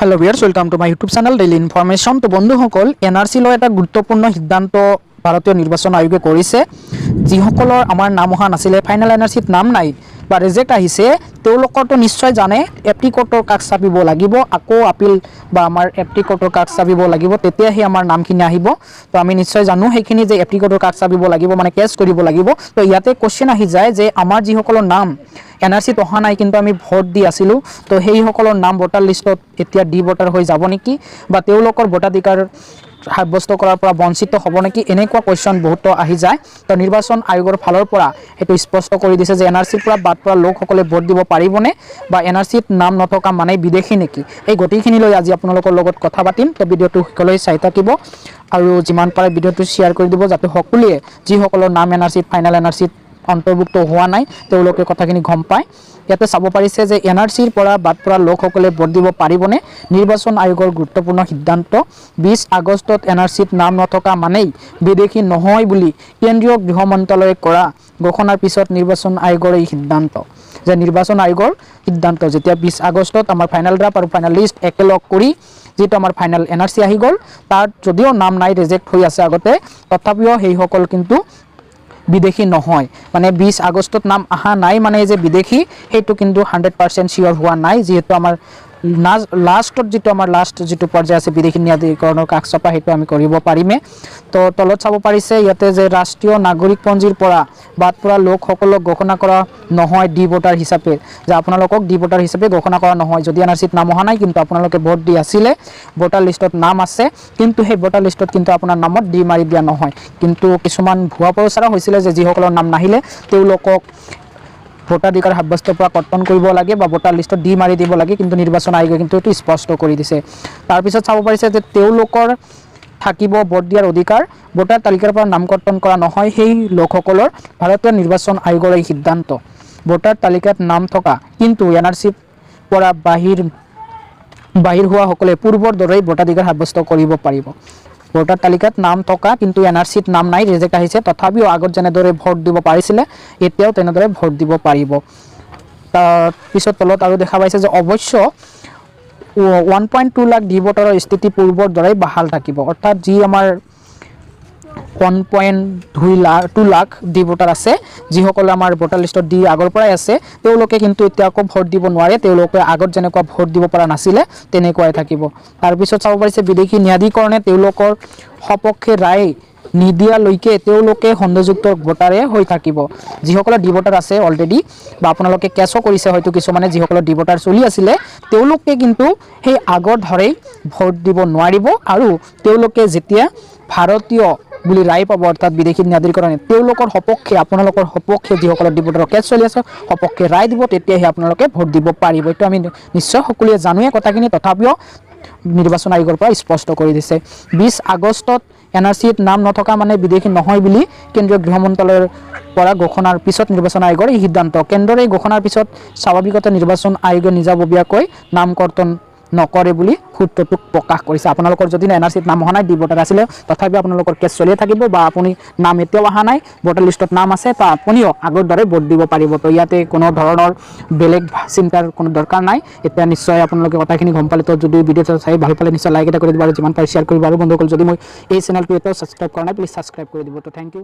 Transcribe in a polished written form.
Hello viewers, welcome to my YouTube channel Daily Information. তো বন্ধুসকল, NRC লৈ এটা গুৰুত্বপূৰ্ণ সিদ্ধান্ত ভাৰতীয় নিৰ্বাচন আয়োগে কৰিছে। যিসকলৰ আমাৰ নাম অহা নাছিলে, ফাইনেল এনআৰচিত নাম নাই বা ৰিজেক্ট আহিছে, তেওঁলোকৰতো নিশ্চয় জানে এফ টি কোৰ্টৰ কাষ চাপিব লাগিব, আকৌ আপিল বা আমাৰ এফ টি কোৰ্টৰ কাষ চাপিব লাগিব, তেতিয়াহে আমাৰ নামখিনি আহিব। তো আমি নিশ্চয় জানো সেইখিনি যে এফ টি কোৰ্টৰ কাষ চাপিব লাগিব, মানে কেছ কৰিব লাগিব। তো ইয়াতে কুৱেশ্যন আহি যায় যে আমাৰ যিসকলৰ নাম এনআৰচিত অহা নাই, কিন্তু আমি ভোট দি আছিলোঁ, তো সেইসকলৰ নাম ভোটাৰ লিষ্টত এতিয়া ডি ভোটাৰ হৈ যাব নেকি বা তেওঁলোকৰ ভোটাধিকাৰ সাব্যস্ত কৰাৰ পৰা বঞ্চিত হ'ব নেকি? এনেকুৱা কুৱেশ্যন বহুতো আহি যায়। তো নিৰ্বাচন আয়োগৰ ফালৰ পৰা সেইটো স্পষ্ট কৰি দিছে যে এনআৰচিৰ পৰা বাদ পৰা লোকসকলে ভোট দিব পাৰিবনে বা এনআৰচিত নাম নথকা মানে বিদেশী নেকি? এই গোটেইখিনি লৈ আজি আপোনালোকৰ লগত কথা পাতিম। তো ভিডিঅ'টো শেষলৈ চাই থাকিব আৰু যিমান পাৰে ভিডিঅ'টো শ্বেয়াৰ কৰি দিব, যাতে সকলোৱে, যিসকলৰ নাম এনআৰচিত, ফাইনেল এনআৰচিত অন্তৰ্ভুক্ত হোৱা নাই, তেওঁলোকে কথাখিনি গম পায়। ইয়াতে চাব পাৰিছে যে এনআৰচিৰ পৰা বাদ পৰা লোকসকলে ভোট দিব পাৰিবনে? নিৰ্বাচন আয়োগৰ গুৰুত্বপূৰ্ণ সিদ্ধান্ত। 20 আগষ্টত এনআৰচিত নাম নথকা মানেই বিদেশী নহয় বুলি কেন্দ্ৰীয় গৃহ মন্ত্ৰালয়ে কৰা ঘোষণাৰ পিছত নিৰ্বাচন আয়োগৰ এই সিদ্ধান্ত, যে নিৰ্বাচন আয়োগৰ সিদ্ধান্ত যেতিয়া 20 আগষ্টত আমাৰ ফাইনেল ড্ৰাফ্ট আৰু ফাইনেল লিষ্ট একেলগ কৰি যিটো আমাৰ ফাইনেল এনআৰচি আহি গ'ল, তাত যদিও নাম নাই, ৰিজেক্ট হৈ আছে আগতে, তথাপিও সেইসকল কিন্তু বিদেশী নহয়। মানে 20 আগষ্টত নাম অহা নাই মানে যে বিদেশী, সেইটো কিন্তু 100% চিয়'ৰ হোৱা নাই, যিহেতু আমাৰ লাষ্টত যিটো আমাৰ লাষ্ট যিটো পৰ্যায় আছে, বিদেশী ন্যায়াধীকৰণৰ কাষ চপা, সেইটো আমি কৰিব পাৰিমে। তো তলত চাব পাৰিছে ইয়াতে যে ৰাষ্ট্ৰীয় নাগৰিকপঞ্জীৰ পৰা বাদ পৰা লোকসকলক ঘোষণা কৰা নহয় ডি ভোটাৰ হিচাপে, যে আপোনালোকক ডি ভোটাৰ হিচাপে ঘোষণা কৰা নহয়। যদি এনআৰচিত নাম অহা নাই, কিন্তু আপোনালোকে ভোট দি আছিলে, ভোটাৰ লিষ্টত নাম আছে, কিন্তু সেই ভোটাৰ লিষ্টত কিন্তু আপোনাৰ নামত ডি মাৰি দিয়া নহয়। কিন্তু কিছুমান ভুৱা প্ৰচাৰো হৈছিলে যে যিসকলৰ নাম নাহিলে, তেওঁলোকক ভোটাধিকাৰ সাব্যস্তৰ পৰা কৰ্তন কৰিব লাগে বা ভোটাৰ লিষ্টত ডি মাৰি দিব লাগে। কিন্তু নিৰ্বাচন আয়োগে কিন্তু এইটো স্পষ্ট কৰি দিছে। তাৰপিছত চাব পাৰিছে যে তেওঁলোকৰ থাকিব ভোট দিয়াৰ অধিকাৰ, ভোটাৰ তালিকাৰ পৰা নাম কৰ্তন কৰা নহয় সেই লোকসকলৰ। ভাৰতীয় নিৰ্বাচন আয়োগৰ এই সিদ্ধান্ত। ভোটাৰ তালিকাত নাম থকা কিন্তু এনআৰচিৰ পৰা বাহিৰ বাহিৰ হোৱাসকলে পূৰ্বৰ দৰেই ভোটাধিকাৰ সাব্যস্ত কৰিব পাৰিব। ভোটাৰ তালিকাত নাম থকা কিন্তু এনআৰচিত নাম নাই, ৰিজেক্ট আহিছে, তথাপিও আগত যেনেদৰে ভোট দিব পাৰিছিলে, এতিয়াও তেনেদৰে ভোট দিব পাৰিব। তাৰপিছত তলত আৰু দেখা পাইছে যে অৱশ্য 1.2 লাখ ডি ভোটাৰৰ স্থিতি পূৰ্বৰ দৰেই বাহাল থাকিব। অৰ্থাৎ যি আমাৰ 1.2 লাখ, 2 লাখ ডি ভোটাৰ আছে, যিসকলে আমাৰ ভোটাৰ লিষ্টত ডি আগৰ পৰাই আছে, তেওঁলোকে কিন্তু এতিয়া আকৌ ভোট দিব নোৱাৰে। তেওঁলোকে আগত যেনেকুৱা ভোট দিব পৰা নাছিলে, তেনেকুৱাই থাকিব। তাৰপিছত চাব পাৰিছে, বিদেশী ন্যায়াধীকৰণে তেওঁলোকৰ সপক্ষে ৰায় নিদিয়ালৈকে তেওঁলোকে সন্দেহযুক্ত ভোটাৰে হৈ থাকিব। যিসকলৰ ডি ভোটাৰ আছে অলৰেডি বা আপোনালোকে কেছো কৰিছে হয়তো কিছুমানে, যিসকলৰ ডি ভোটাৰ চলি আছিলে, তেওঁলোকে কিন্তু সেই আগৰ দৰেই ভোট দিব নোৱাৰিব। আৰু তেওঁলোকে যেতিয়া ভাৰতীয় বুলি ৰায় পাব, অৰ্থাৎ বিদেশী ন্যায়াধীকৰণে তেওঁলোকৰ সপক্ষে, আপোনালোকৰ সপক্ষে, যিসকলৰ ডি ভোটাৰৰ কেছ চলি আছে, সপক্ষে ৰায় দিব, তেতিয়াহে আপোনালোকে ভোট দিব পাৰিব। এইটো আমি নিশ্চয় সকলোৱে জানোৱে কথাখিনি, তথাপিও নিৰ্বাচন আয়োগৰ পৰা স্পষ্ট কৰি দিছে। 20 আগষ্টত এনআৰচিত নাম নথকা মানে বিদেশী নহয় বুলি কেন্দ্ৰীয় গৃহ মন্ত্ৰালয়ৰ পৰা ঘোষণাৰ পিছত নিৰ্বাচন আয়োগৰ এই সিদ্ধান্ত। কেন্দ্ৰৰ এই ঘোষণাৰ পিছত স্বাভাৱিকতে নিৰ্বাচন আয়োগে নিজাববীয়াকৈ নাম কৰ্তন নকৰে বুলি সূত্ৰটোক প্ৰকাশ কৰিছে। আপোনালোকৰ যদি এনআৰচিত নাম অহা নাই, ডি ভোটাৰ আছিলে, তথাপিও আপোনালোকৰ কেছ চলিয়ে থাকিব বা আপুনি নাম এতিয়াও অহা নাই, ভোটাৰ লিষ্টত নাম আছে, তো আপুনিও আগৰ দৰে ভোট দিব পাৰিব। তো ইয়াতে কোনো ধৰণৰ বেলেগ চিন্তাৰ কোনো দৰকাৰ নাই। এতিয়া নিশ্চয় আপোনালোকে কথাখিনি গম পালে। তো যদি ভিডিঅ'টো চাই ভাল পালে, নিশ্চয় লাইক এটা কৰি দিব আৰু যিমান পাৰে শ্বেয়াৰ কৰিব। আৰু বন্ধুসকল, যদি মই এই চেনেলটো এতিয়াও ছাবস্ক্ৰাইব কৰা নাই, প্লিজ ছাবস্ক্ৰাইব কৰি দিব। তো thank U.